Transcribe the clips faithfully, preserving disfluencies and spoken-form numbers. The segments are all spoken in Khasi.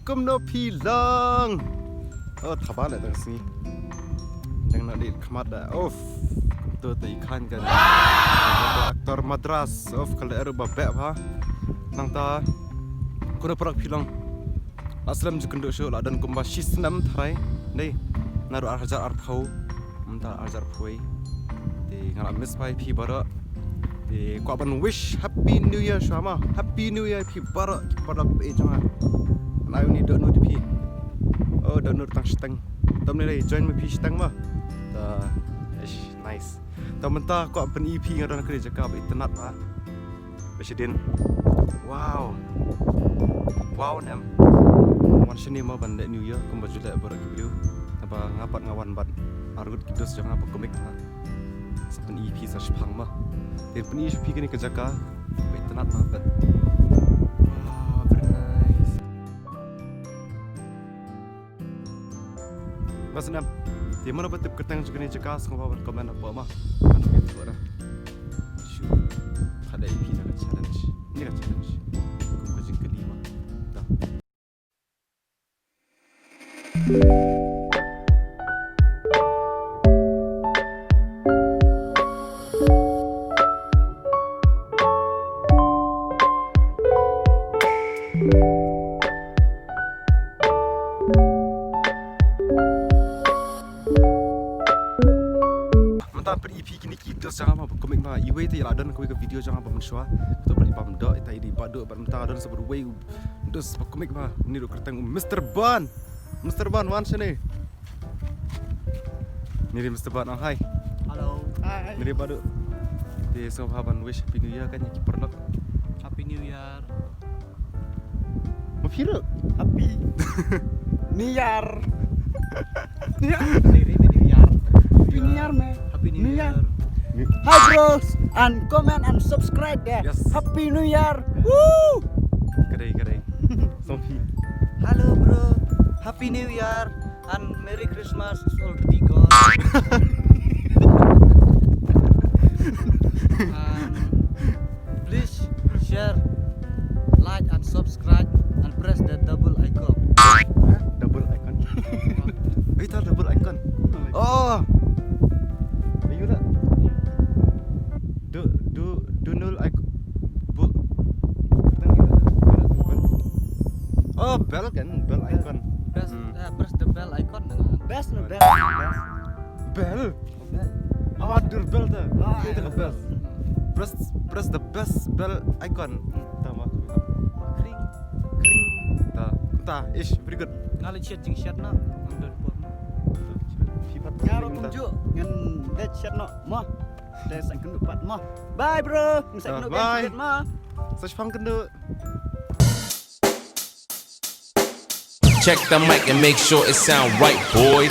Kumno phi long? Oh, thaba le tang sngi. Dang na di khmat da. Of. Kumto te i khan kan. Actor Madras. Of, kala eru ba bek ha. Nangta. Kumno paralok phi long? La slem ju kynduh shuh, la don kumba shi snem tharai. Dei. Naduh ar hajar arphew. Mynta ar hajar arphew wei. Te nga la miss bha ïa phi baroh. Te kwah ban wish Happy New Year shuwa ma. Happy New Year phi baroh ki paralok ba ïeit jong nga. Nai uni Dohnud ïa phi. Oh, Dohnud tang shiteng. Tom ne lei join ma phi shiteng ma. Ta, ish, nice. Ta mynta kwah pyni ïa phi nga don ha kane ka jaka ba itynnat bha. Ba shadien. Wow. Wow, nem. Wan shane mo ban leh New Year kumba ju leh baroh ki briew. Naba nga pat nga wan bad arngut ki dos jong nga ba comic ha. Sa pyni ïa phi sa shipang mo. Te pyni ïa phi kane ka jaka ba itynnat bha pat. Wow, very nice. Bas, nem. Te mano ba tip kyrteng jong kane ka jaka, sngewbha ban comment hapoh ma. Mano ba tip ora. Shu. Ka dei phi na ka challenge. Ni ka challenge. Kum ka jingkylli ma. Da. Mynta pyni ïa phi kine ki dos jong nga ba comic ma, iwei te la don kawei ka video jong nga ba mynshuwa. To ba li pam doh ita i dei ba doh ba mynta don sa ba wei dos ba comic ma. Ni ruh kyrteng u Mister Ban. Mister Ban, wan shane. Ni dei Mister Ban, oh, hi. Hello. Hi. Ni dei ba doh. Te sngewbha ban wish Happy New Year kan ïa ki paralok. Happy New Year. Ma phi ruh? Happy New Year. New Year. Happy New Year. Happy New Year, man. Happy New Year. Hi, bros, and comment and subscribe there. Yes. Happy New Year. Woo! Kadai, kadai. Sophie. Hello, bro. Happy New Year and Merry Christmas is already gone. And please share, like, and subscribe, and press the double icon. Double icon. Ita double icon. Oh. Ayo lah. Du, du, dunul icon. Bu. Oh, bell kan, bell icon. Press, eh, press the bell icon. Best na best. Bell. Ah, dur bell ta. Ah, ita ka bell. Press, press the best bell icon. Tama. Kring. Kring. Ta, ta, ish, very good. Nga leh chat jing chat na. Nga leh chat na. Mo. Te sa kynduh pat mo. Bye, bro. Sa kynduh pat mo. Sa shipang kynduh. Check the mic and make sure it sound right, boys.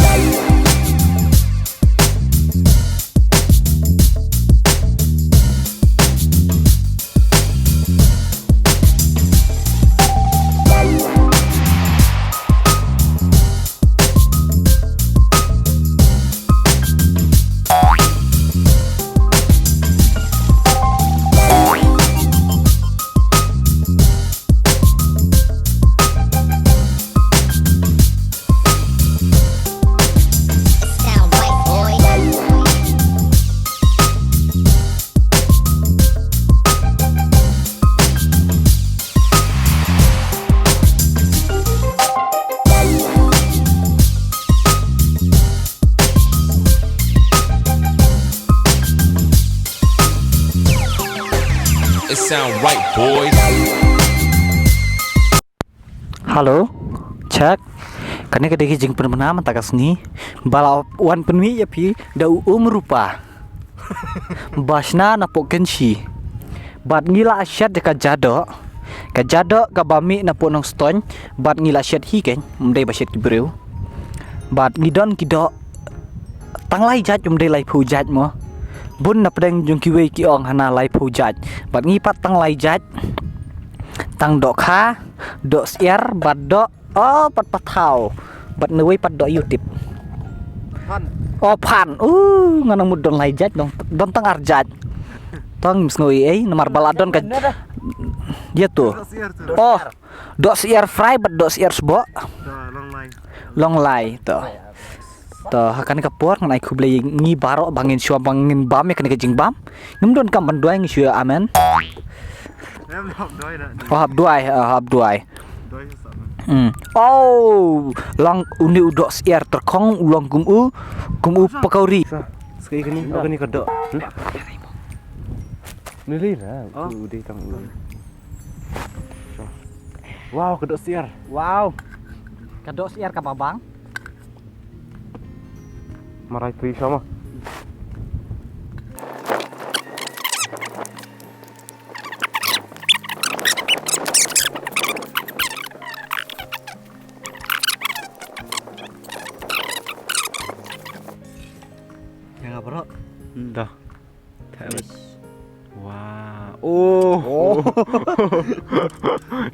It sound right, boys. Hello, check. Kane ka dei ka jingpynbna mynta ka sngi ba la wan pynmih ïa phi da u Um Rupa. Ba shna na Pokkenshi. Bad ngi la shet ïa ka jadoh. Ka jadoh kaba mih na Nongstoiñ. Bad ngi la shet hi keiñ, ym dei ba shet ki briew. Bad ngi don ki doh tang lai jait, ym dei laiphew jait mo. Bun na pdeng jong kiwei ki ong hana laiphew jait. Bad ngi pat tang lai jait. Tang dohkha, dohsyiar, bad doh, oh, pat pathaw. Bad newei pat doh ïutip. Phan. Oh, phan. Uh, nga nang mut don lai jait, don, don tang ar jait. Tang sngew ei ei, namar ba la don ka, Ïa to. Oh, dohsyiar fry bad dohsyiar sboh. Long lai to. To, ha kane ka por ngan ai khublei ïa ngi baroh ba ngin shu, ba ngin bam ïa kane ka jingbam. Ngim don kam ban duwai, ngi shu ïa amen. Oh, hap duwai, oh, hap duwai. Hmm. Oh, long une u dohsyiar tyrkhong u long kum u, kum u pakori. Sa, sekali kane, oh, kane ka doh. Hmm? Ni li na, oh, u dei tang u. Wow, ka dohsyiar. Wow. Ka dohsyiar kaba bang. Marai pri sama. Yang apa, Rok? Hmm. Dah. Terus. Wah. Oh. Oh.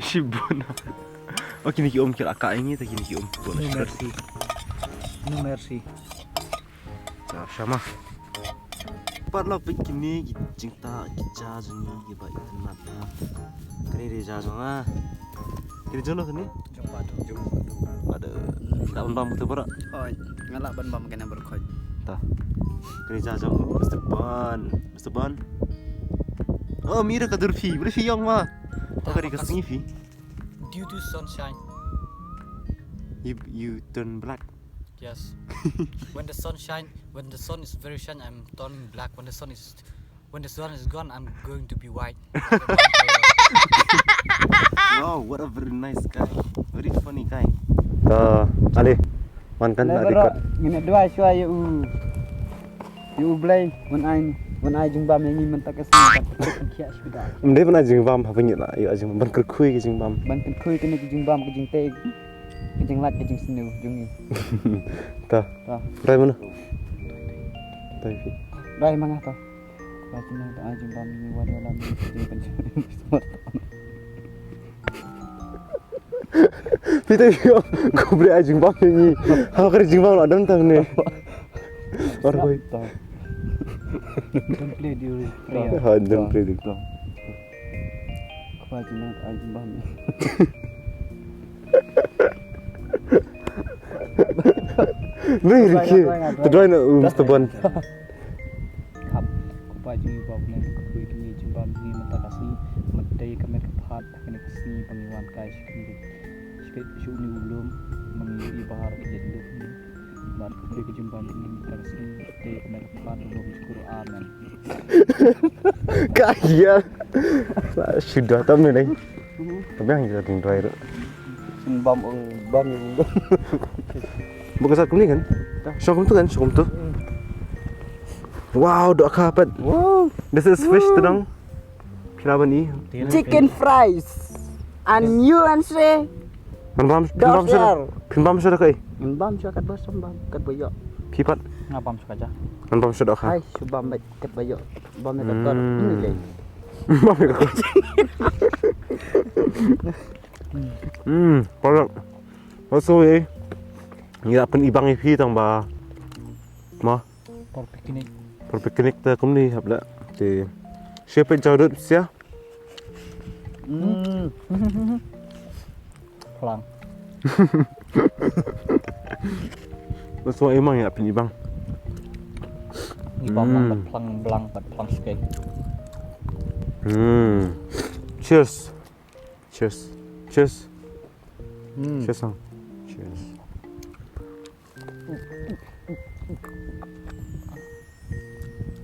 Shibun. Oh, kine ki um ki la ka ini, ta kine ki um. No mercy. No mercy. Sa, sama. Pat la pik kine ki jingta ki ja jong ngi kiba itynnat na. Kane dei ja jong nga. Kine jong no kane? Jong Padu. Jong Padu. Padu. Lah ban bam kata barak. Hoi, nga lah ban bam kane barak hoi. Ta. Kane ja jong Mister Ban. Mister Ban. Oh, mira ka dur phi. Boleh phi yong ma. Oh, kane ka sngi phi. Due to sunshine. You, you turn black. Yes. When the sun shine, when the sun is very shine, I'm turning black. When the sun is, when the sun is gone, I'm going to be white. Wow, what a very nice guy. Very funny guy. Ta, Ali, wan kan na record. Ngin duwai shuwa ïa u. Ïa u Blei, wan ai, wan ai jingbam ïa ngi mynta ka sngi, ka khiah shi bida. Ym dei wan ai jingbam, haba ngi la ïa jingbam, ban kyrkhu ïa ka jingbam. Ban kyrkhu ïa kane ka jingbam, ka jingtei, ka jinglait, ka jingsniew jong ngi. Ta. Ta. Dai mano? Dai phi. Dai ma nga ta. Ba jin ta ai jingbam ïa ngi wan ïa la ngi ka jingpynshoi. Phi te phi ong, ko Blei ai jingbam ïa ngi. Ha ka jingbam la dang tang ne. Or koi. Don't play the prayer. Ha, don't play the. Ko ba jin ai jingbam ïa ngi. Ni rikhi. Te doi na um stubborn. Kham, ko ba jong ngi ba u Blei u kyrkhu ïa kine ki jingbam jong ngi mynta ka sngi, mynta ka met ka phad, ha kane ka sngi ba ngi wan kai sha kane ka, sha ka, sha une u lum, ba ngi ïohi baroh ki jait lum. Bad kyrkhu ïa ki jingbam jong ngi mynta ka sngi, mynta ka met ka phad, u lum jong u Quran. Ka ïa. Sa shuda tam ne dai. Ka biang ïa ka ding drai ruh. Shin bam ong bam ong bam. Buka sat kumne kan? Shong kumtu kan, shong kumtu. Wow, dohkha pat. Wow. This is fish tadong. Phi lah ban i. Chicken fries. And you and say. Phin bam, phin bam sha, phin bam sha kai. Phin bam sha kat ba sam bam, kat ba ïoh. Phi pat. Nga bam sha ka ja. Phin bam sha dohkha. Hai, shu bam bad kat ba ïoh. Bam ïa ka kor. Hmm. Bam ïa ka kor. Hmm, paralok. Also, eh, ngi la pyn-i bang ïa phi tang ba. Ma. Por picnic. Por picnic te kumne hap la. Te. Shepet jaw dut sia. Hmm. Phlang. Bad shuwa i mang ïa pyn-i bang. I bang lang bad phlang blang bad phlang skei. Hmm. Cheers. Cheers. Cheers. Hmm. Cheers, sang. Cheers.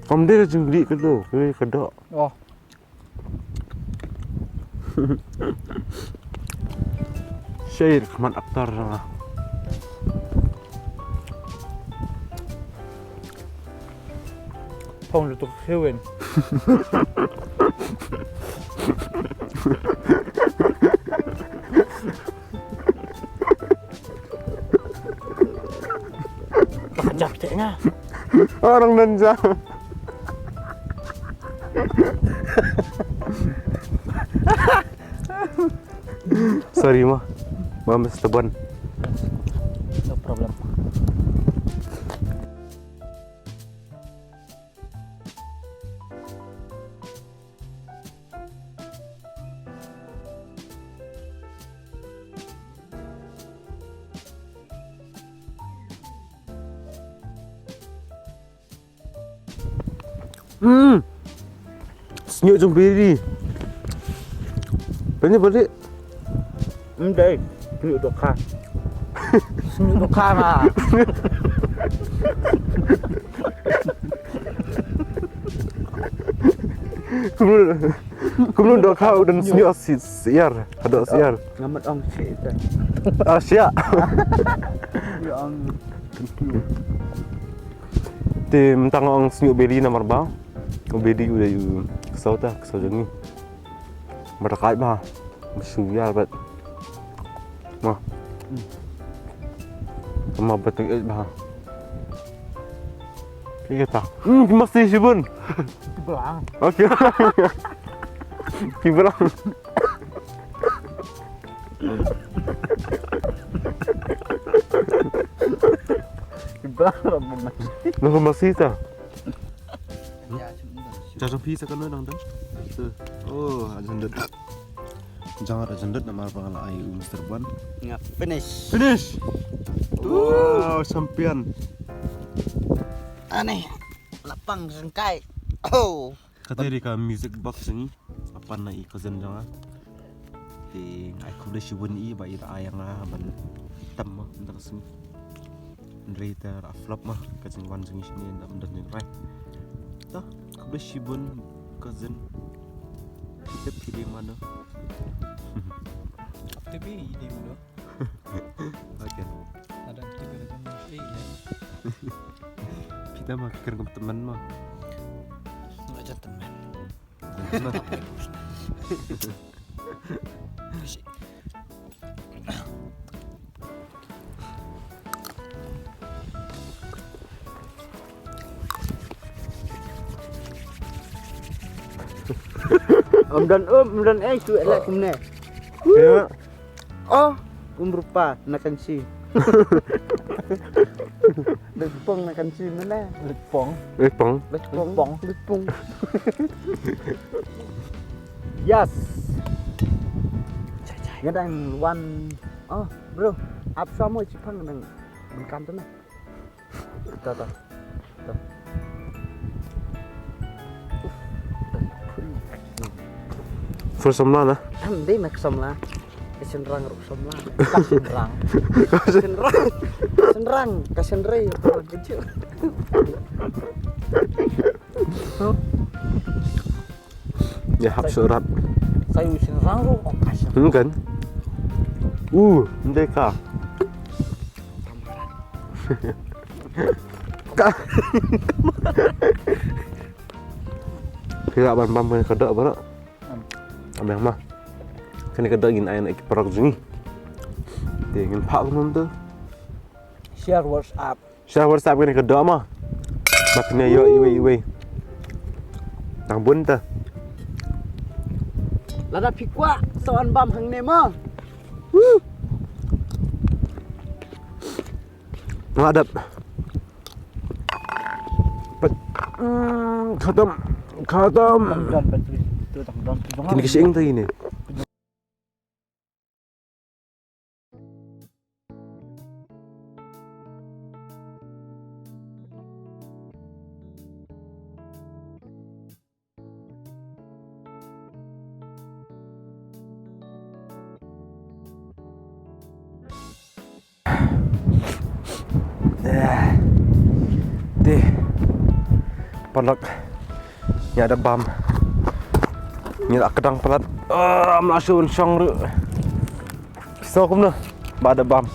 Kam dei ka jingkli ka doh, ka doh. Oh. Shade khmat aktor. Phong lu tuk siwin. Jap te nga. Orang dan jam. Sorry ma. Ma mesti ban. No problem. Hmm. Sniuh jong Beri. Pynïap balik. Em dei. Sniuh dohkha. Sniuh dohkha ma. Kumno, kumno dohkha u don sniuh si, siar. Haduh siar. Nga mut ong shi te. Ah, siar. Nga ong. Te mynta nga ong sniuh Beri namar ba u Beri u dei u ksew ta, ksew jong ngi. Ba da kait ba. Ba shu ïar bad. Ma. Tama ba tu eh ba. Ki kata. Hmm, ki masi shibun. Ki belang. Okay. Ki belang. Ki belang. Naka masi ta. Cha jong phi sa kano dang dang. Oh, ajan dut. Jang ajan dut namar ba la ai u Mister Bun. Nga finish. Finish. Wow, champion. Ane. Lapang sengkai. Oh. Kata ri ka music box ni. Apan na i cousin jong nga. Te ai khublei shibun i ba i da ai nga ban tam ma nda ka sngi. Hynrei te ra flop ma ka jingwan jong i shane, ynda ym don jingrai. To, khublei shibun cousin. Kita phi dei mano? Ap te bi i dei mano? Okay. Adam te bi da jong i le. Phi da ma ka kren kum teman ma. Nga jan teman. Ym don um, ym don eh, tu elak kumne. Ya. Oh, um rupa na kan si. Lipong na kan si mana? Lipong. Lipong. Lipong. Lipong. Yes. Nga dang wan. Oh, bro. Ap samo chipang dang bengkan tu na. Ta ta. Full samla na? Em, dei mek samla. Ka shynrang ruh samla. Ka shynrang. Ka shynrang. Shynrang. Ka shynrei. Ka ju. Ya hap surat. Sa ïoh shynrang ruh. Oh, ka shynrang. Hmm, kan? Uh, ndei ka. Ka. Kira ban bam kane ka doh baroh. Am yang mah. Kane ka doh ngin ai na ki paralok jong ngi. Te ngin phah kumno te. Share WhatsApp. Share WhatsApp kane ka doh mah. Ba kane ïoh iwei iwei. Tang bun te. Lada phi kwah sa wan bam hangne mah. Woo. Nga dap. Pat. Mm, khatam. Khatam. Kini ki shing ta ini. Eh. Te. Paralok. Ngi da bam. Ngi la kdang palat. Ah, am la shun shong ruh. So kumno? Ba da bam.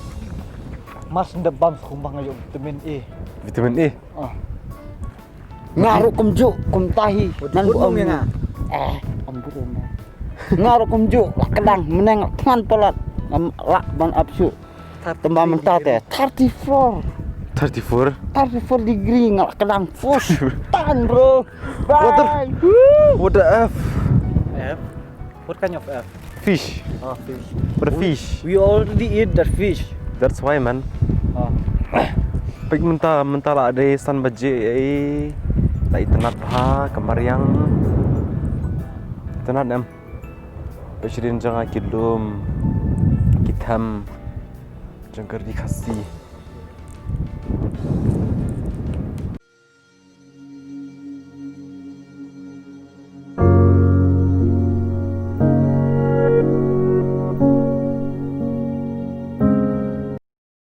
Mas da bam skum ba nga ïoh vitamin A. Vitamin A. Ah. Nga ruh kumjuh, kumta hi. Nan bu ong nga. Eh, ong bu ong. Nga ruh kumjuh, la kdang, mynne nga thngan palat. Ngam lah ban ap shuh. Tymba mynta te thirty-four. Thirty-four? Thirty-four degree, nga la kdang. Fush. Tan, bro. What the, bye. What the F? F? What kind of F? Fish. Oh, fish. What a fish. We already eat that fish. That's why, man. Oh. Peit mynta, mynta la dei san baje, eh. La itynnad bha, ka mariang. Itynnad em. Peit shadien jong nga ki lum, ki them jong ka ri Khasi.